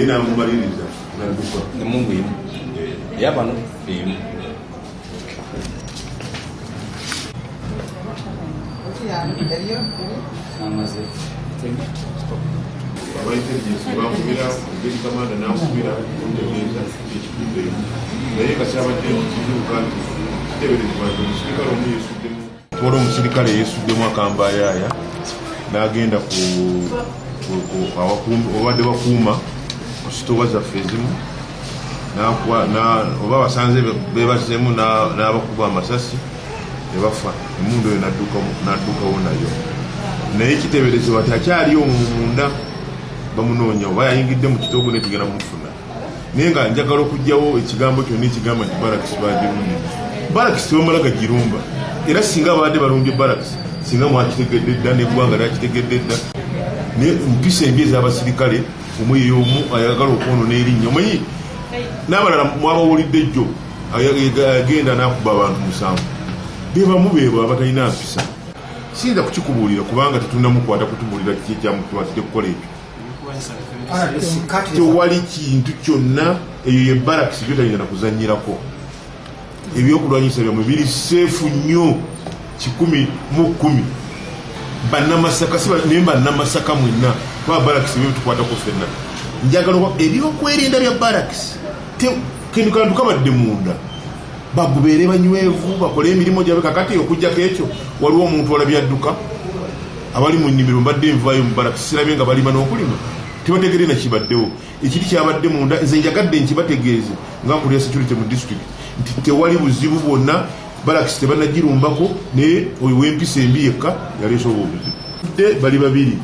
Namumaliriza nadduka. Emundu emu eyabano emu. Aba intelligence bankubira, brigade commander nankubira kuntegeeza ekikuddeyo, naye nga kyabadde kizuuka nti kiteeberezebwa nti omusirikale omu yesuddemu, waliwo omusirikale yesuddemu akambayaaya n'agenda ku obadde bakuuma ku sitowa zaffe ezimu, oba basanze bebazeemu n'abakuba amasasi ne bafa. Emundu eyo n'addukawo nayo, naye kiteeberezebwa nti akyali omwo munda bamunoonya, oba yayingidde mu kitoogo, naye tugenda mufuna. Naye nga njagala okugyawo ekigambo kyonna ekigamba nti barakisi bagirumbye. Barakisi tebamala gagirumba, era singa abadde balumbye barakisi singa mwakitegedde dda neggwanga lyakitegedde dda. Naye mpisa embi ez'abasirikale, omuyeyo omu ayagala okwonona erinnya, omanyi n'abalala mwabawulidde jjo agenda n'akuba abantu 7, bebamu beebo abatalina mpisa. Siyinza kukikubuulira kubanga tetunnamukwata kutubuulira kiki ekyamutwatidde kukola ekyo. Tewali kintu kyonna, eyo ye barakisi gyotayinza nakuzanyirako. Ebyokulwanyisa byammwe biri safe nnyo 110. Bannamasaka naye bannamasaka mwenna, kuba barakisi byo tukwatako ffenna. Njagala ebyokwerinda bya barakisi kino kantu kabadde munda, bagubeere banywevu, bakole emirimu gyabwe. Kakati okujjako ekyo, waliwo omuntu olabye adduka abali mu nnimiro. Mbadde nvaayo mu barakisi, sirabye nga balima n'okulima, tebategere nakibaddewo. Ekiri kyabadde munda, nze njagadde nkibategeeze nga nkulira security mu district nti tewali buzibu bwonna, barakisi tebannagirumbako, naye oyo w'empisa embi yekka yaleese obwo obuzibu. Bali babiri.